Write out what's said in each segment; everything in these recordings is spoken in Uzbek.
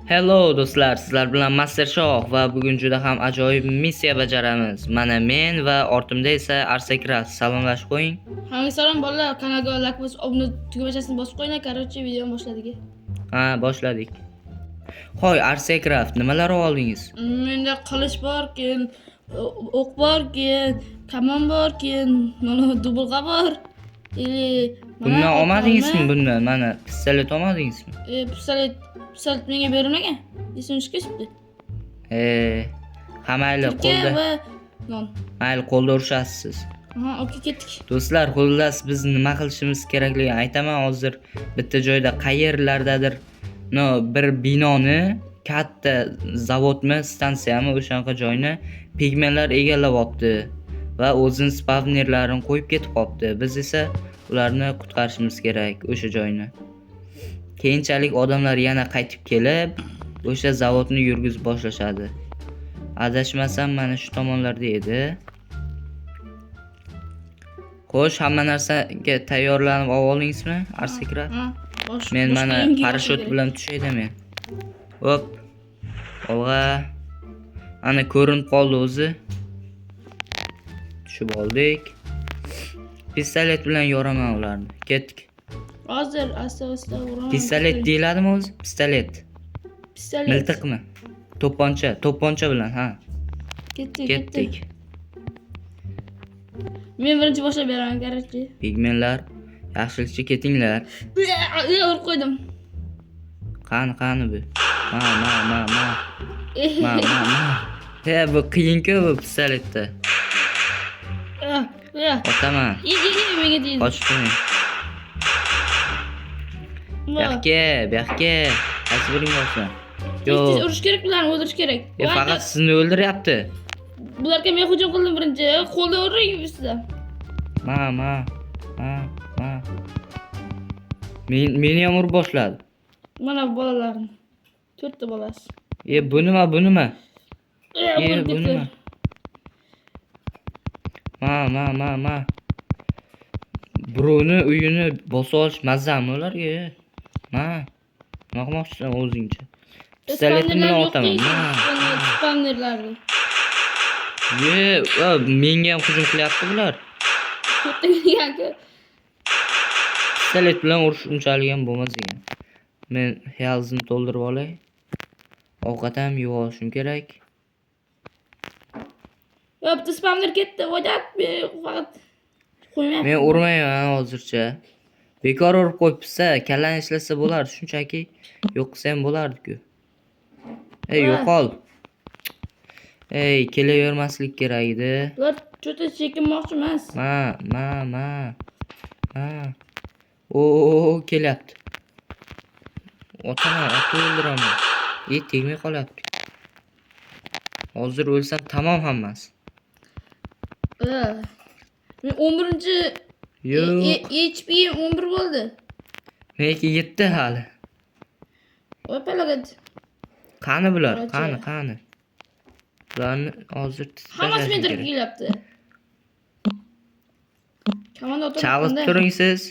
Hello do'stlar, sizlar bilan Master Shoh va bugun juda ham ajoyib missiya bajaramiz. Mana men va ortimda esa Arsakras. Salomlashib qo'ying. Hammaga salom bolalar, kanalga like bosib, obuna tugmachasini bosib qo'yinglar. Короче, videoni boshladik. Ha, boshladik. Hoy Arsakras, nimalar oldingiz? Menda qilich bor, keyin o'q bor, keyin kamon bor, keyin mana dubulg'a bor. Или mana Bundan olmadingizmi olma. Bundan? Mana pistolet olmadingizmi? Pistolet menga berilmagan. Esimga tushib ketibdi. Ha mayli, Tilka qo'lda. va non. Mayli, qo'lda urishasiz siz. Aha, okey, ketdik. Do'stlar, xullas biz nima qilishimiz kerakligini aytaman hozir. Bitta joyda qayerlardadir no bir binoni, katta zavodmi, stansiyami, o'shanaqa joyni pigmenlar egallab olibdi va o'zini spavnerlarini qo'yib ketib qolibdi. Biz esa ularni qutqarishimiz kerak o'sha joyni. Keyinchalik odamlar yana qaytib kelib, o'sha zavodni yurgizib boshlashadi. Adashmasam mana shu tomonlarda edi. Xo'sh, hamma narsaga tayyorlanib oldingizmi, Arsikra? Ha, Men boshqa mana kiyim kiyib parashyut kerak. bilan tushayda men. Hop. Olg'a. Ana ko'rinib qoldi o'zi. Tushib oldik. Pistolet bilan yoraman ularni. Ketdik. Hozir asta-asta uraman. Pistolet deyiladimi o'zi? Pistolet. Pistolet. Miltiqmi? To'pponcha, to'pponcha bilan, ha. Ketdik, Ketdik. Men birinchi boshlab beraman, короче. Pigmenlar, yaxshilikcha ketinglar. Urib qo'ydim. Qani, qani bu? Ma, ma, ma, ma. Ma, ma, ma. He, bu qiyin-ku bu pistoletda. Otaman. Menga tegdi. Qochib turing. Bu yoqqa, bu yoqqa. Qaysi biring borsan? Tez tez Yo'q. urish kerak, bularni o'ldirish kerak. Faqat sizni o'ldiryapti. Bularga men hujum qildim birinchi. Qo'lda uring ustida. Ma, ma, ma, ma. Meni ham urib boshladi. Mana bu bolalarni. To'rtta bolasi. Bu nima, bu nima? Urib Bu ketdi. nima? Ma, ma, ma, ma. Birovni uyini bosib olish mazzami ularga? Ma. Nima qilmoqchisan o'zingcha? Pistoletim bilan Spawnerlar yo'q otaman. deysiz, Ma. spawnerlarni. Menga ham hujum qilyapti bular. To'rtta degan-ku. Pistolet bilan urush unchalik ham bo'lmas ekan. Men health'ni to'ldirib olay. Ovqat ham yeb olishim kerak. Yo, bitta spawner ketdi. Voy, faqat qo'ymayapti. Men urmayman hozircha. Bekor urib qo'yibsiz, kallani ishlasa bo'lardi, shunchaki yo'q qilsa ham bo'lardi-ku. Ey, yo'qol. Ey, kelavermaslik kerak edi. Bular cho'ta chekinmoqchi emas. Ma, ma, ma. Ma. O, kelyapti. Otaman, otib o'ldiraman. Tegmay qolyapti. Hozir o'lsam tamom hammasi. Men 11 Yo'q. HP 11 bo'ldi. Meniki 7 hali. Voy palagat. Qani bular? Короче. Qani, qani? Bularni hozir titib Hammasi tashlashim men tarafga kerak. kelyapti. Komanda o'tirib Chalg'itib turing siz.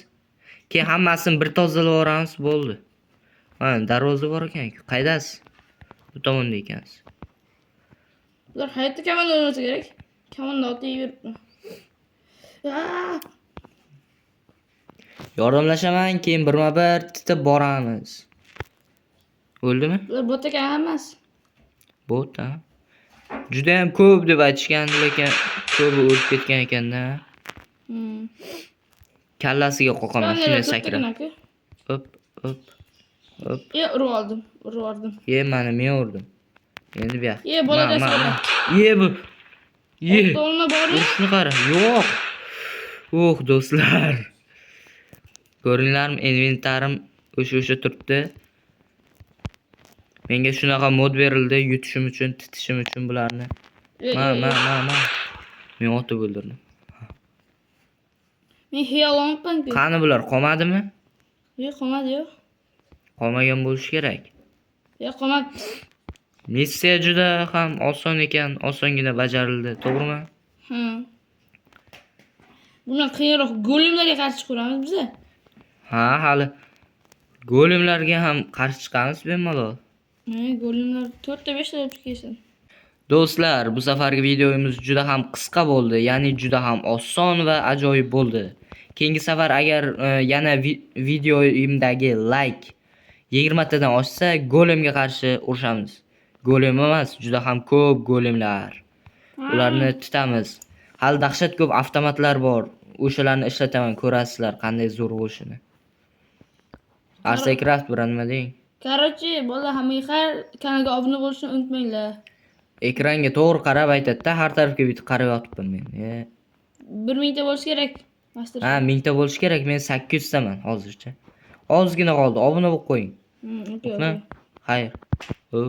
Keyin hammasini bir tozalab yuboramiz, bo'ldi. Mana darvoza bor ekan-ku. Qaydasiz? Bu tomonda ekansiz. Bular hayotda komanda o'ynasa kerak. Komanda otib yuribdi. Aa! Yordamlashaman, keyin birma-bir titib boramiz. O'ldimi? Bular bot ekan hammasi. Bot, ha? Juda ham ko'p deb aytishgan, lekin ko'pi o'lib ketgan ekanda. Kallasiga qoqaman, Spawnerlar shunday to'rtta sakrab. ekan-ku. Hop, hop. Hop. Urib oldim, urib oldim. Mana men urdim. Endi bu yoq. Bola Ma, ma, dastlab. ma. Bu. O'lma bor. Urishni qara. Yo'q. Oh, do'stlar. Ko'ringlarmi, inventarim o'sha turibdi. Menga shunaqa mod berildi, yutishim uchun, titishim uchun bularni. Ma, ma, ma, ma. Men otib o'ldirdim. Men xiyol olibman-ku. Qani bular qolmadimi? Yo'q, qolmadi, yo'q. Qolmagan bo'lishi kerak. Yo'q, qolmadi. Missiya juda ham oson ekan, osongina bajarildi, to'g'rimi? Ha. Bundan qiyinroq golemlarga qarshi chiqamiz biz. Ha, hali golemlarga ham qarshi chiqamiz bemalol. Golemlar 4 ta, 5 ta olib kelsin. Do'stlar, bu safargi videomiz juda ham qisqa bo'ldi, ya'ni juda ham oson va ajoyib bo'ldi. Keyingi safar agar yana videoimdagi like 20 tadan oshsa, golemga qarshi urushamiz. Golem emas, juda ham ko'p golemlar. Ularni tutamiz. Hali dahshat ko'p avtomatlar bor. O'shalarni ishlataman, ko'rasizlar qanday zo'r bo'lishini. Arsaycraft, bir nima deng. Короче, bolalar, hammaga xayr, kanalga obuna bo'lishni unutmanglar. Ekranga to'g'ri qarab aytadi-da, har tarafga bitib qarab yotibman men. 1000 ta bo'lishi kerak. Master. Ha, 1000 ta bo'lishi kerak. Men 800 taman hozircha. Ozgina qoldi. Obuna bo'lib qo'ying. Okey, Okey. Okey. Xayr. O.